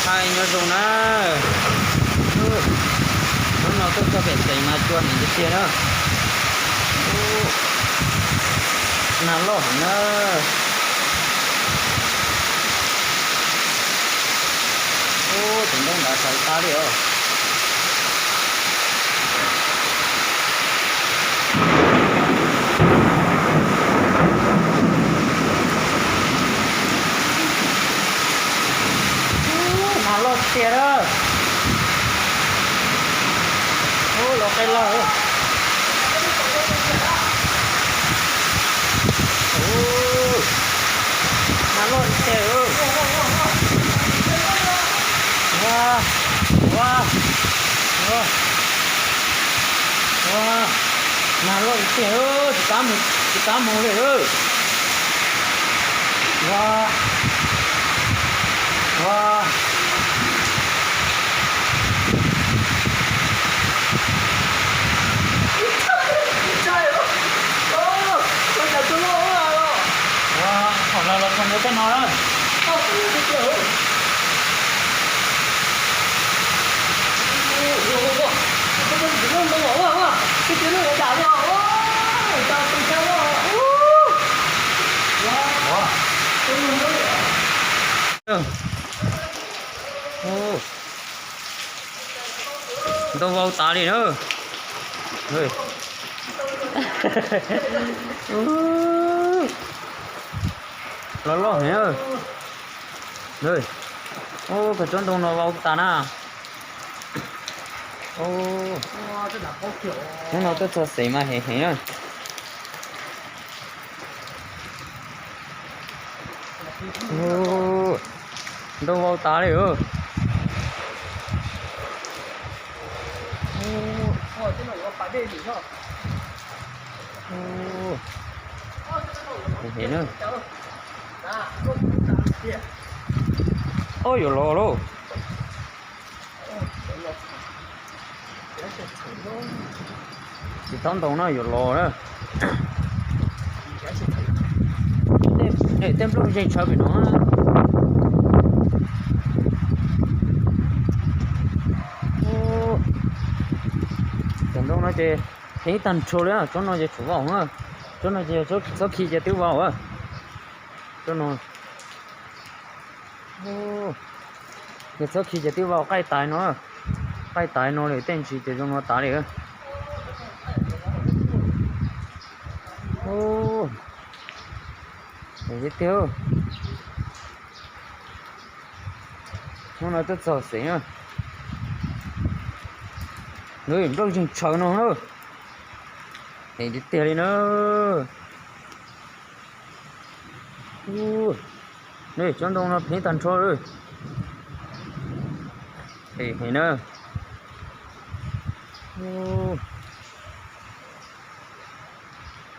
Hais nyob zoo na, hnub no tuaj txog pem xeev mas cua heev tiag tiag na. Ub, nag loj heev na. Ub, tus ntoo nrad sawv tag li os. Ub, nag loj tiag na. Ub, los qe lawm. Ub, nag loj tiag. Ua, ua, ua, ua, nag loj tiag, tsis kam mus, tsis kam mus li. Ua, ua. Ua, thaum no los txog ntua tej no lawm. Ntoo vau tas li na. Los loj heev. Ub, koj tsob ntoo no vau tas na. Hnub no tuaj txog xeev mas heev heev na. Ntoo vau tas li. Ub, yuav los lauj. Tsis tau ntoo no yuav los na. Tej nplooj zeeg tshaw pem no. Cov ntoo no ces heev tag nrho li, tsob no ces tshuav vau na. Tsob no ces txhob khi ces twb vau. Tsob no ces txhob khi ces twb vau, qaij tas no. Qaij tas no li tej ntsis ces zoo no tas li. Tiag tiag. Hnub no tuaj txog xeev na. Nplooj zeeg tshaw no na. Heev tiag tiag li na. Tsob ntoo no pheev tag nrho. Heev heev na.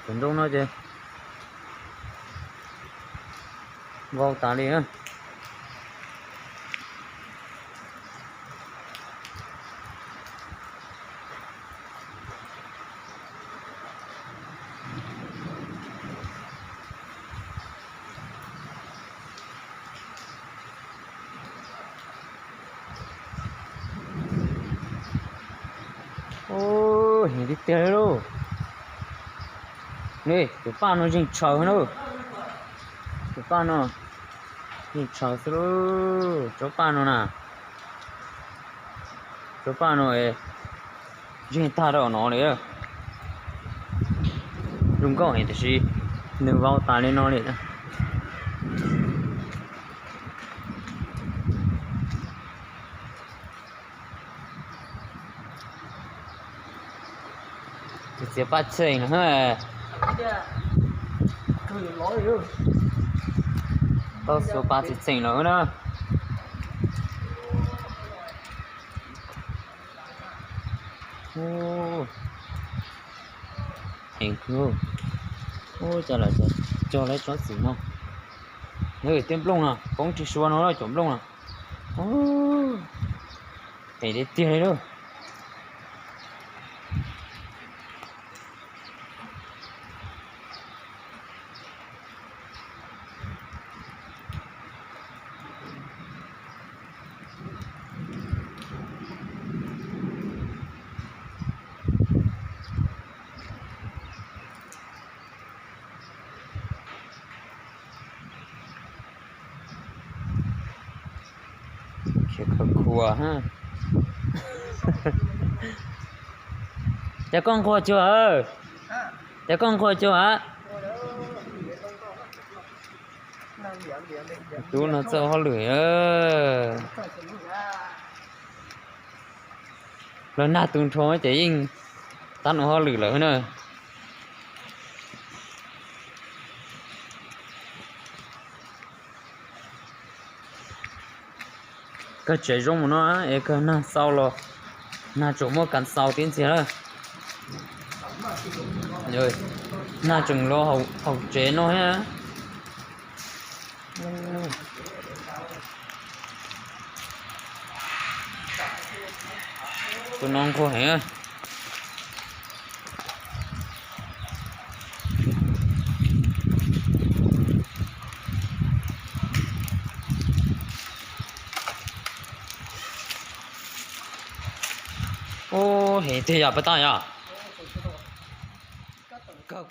Cov ntoo no ces vau tas li na. Ub, heev tiag tiag li lauj. Tus paj no zeeg tshaw na. Tus paj no zeeg tshaw xwb lauj, tsob paj no na. Tsob paj no zeeg tag rau no li. Zoo nkauj heev tiam sis nws vau tas li no li. Txiav paj txheem lawm. Tau xuas pas txheem lawm na. Heev kawg. Ub, cas lawv cog lawv tsob txiv no. Tej nplooj no poob rau sua no cov nplooj no. Heev tiag tiag li lauj. Ces khaws khua. Cas koj nquag cuag, cas koj nquag cuag a? Tub no txawj hauj lwm. Los nag tu nrho ces yeej tab nus hauj lwm lawm na. Kawg tsev zoo mus no es kawg nag xau los nag tsuas muaj kas xaus tib ntxiag lawm. Nag tseem los hauv tsev no thiab. Tus no nquag heev. Ub, heev tiag yog pab tag yog. Kawg